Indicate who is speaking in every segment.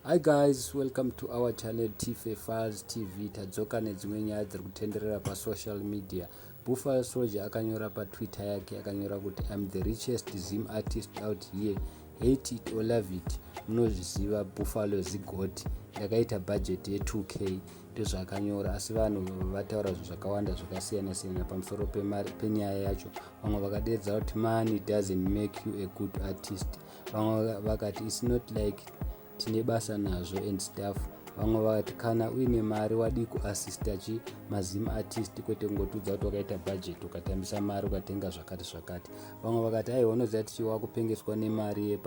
Speaker 1: Hi guys, welcome to our channel Tife Files TV. Tadzoka nedzimwe nyaya dziri kutenderera pasocial media. Buffalo Soldier akanyora paTwitter yake, akanyora kuti, "I'm the richest Zim artist out here, hate it or love it. Munozviziva, Buffalo zigot. Ndakaita budget ye2K." Ndozvaakanyora, asi vanhu vataura zvinhu zvakawanda zvakasiyana siyana pamusoro penyaya yacho. Vamwe vakadedza kuti, "Money doesn't make you a good artist." Vamwe vakati, "It's not like tine basa nazvo," and stuff. Vamwe vakati, "Kana uine mari, wadii kuassista chi maZim artist, kwete kungotudza kuti wakaita budget, ukatambisa mari, ukatenga zvakati zvakati?" Vamwe vakati, "Aiwa, unoziva tichi wakupengeswa nemari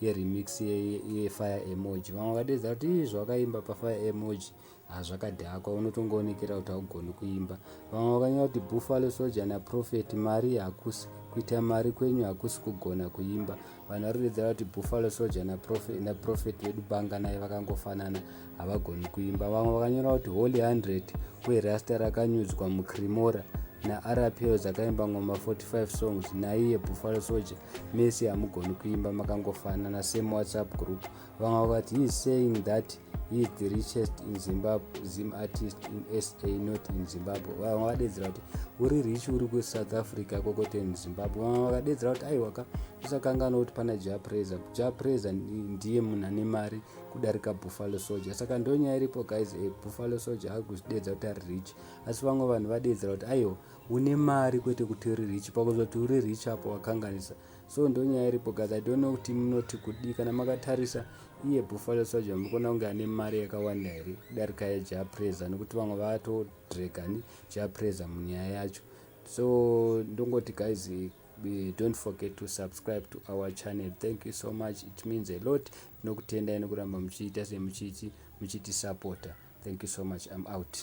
Speaker 1: yeremix yeFire Emoji." Vamwe vakadedza kuti, "Ii, zvawakaimba paFire Emoji hazvakadhakwa, unotongoonekera kuti haugoni kuimba." Vamwe vakanyora kuti, "Buffalo Soldier naProphet, mari hakusi kuita mari kwenyu, hakusi kugona kuimba." Vanhu vari kudedzera kuti Buffalo Soldier naProphet vedu banga naye vakangofanana, havagoni kuimba. Vamwe vakanyora kuti, "Holy 100 werasta rakanyudzwa muCremora naRPL dzakaimba ngoma 45 songs naiye Buffalo Soldier, mese hamugoni kuimba, makangofanana, same WhatsApp group." Vamwe vakati, "He is saying that he is the richest in Zimbabwe, Zim artist in SA, not in Zimbabwe." Vamwe vakadedzera kuti, "Uri rich uri kuSouth Africa, kwokwete in Zimbabwe." Vamwe vakadedzera kuti, "Aiwaka, usakanganwa kuti pana Jah Prayzah. Jah Prayzah ndiye munhu ane mari kudarika Buffalo Soldier." Saka ndonyaya iripo, guys. Buffalo Soldier akuzvidedza kuti ari rich, asi vamwe vanhu vadedzera kuti, "Aiwa, une mari, kwete kuti uri rich. Pakuzoti uri rich apo wakanganisa." So ndonyaya iripo, guys. I don't know kuti munoti kudii. Kana makatarisa iye Buffalo Soldier, mukona kunge ane mari yakawanda here kudarika yeJah Prayzah? Nekuti vamwe vatodregani Jah Prayzah munyaya yacho. So ndongoti, guys, don't forget to subscribe to our channel. Thank you so much, it means a lot. Nokutendai nekuramba muchiita semuchiti muchitisapota. Thank you so much, I'm out.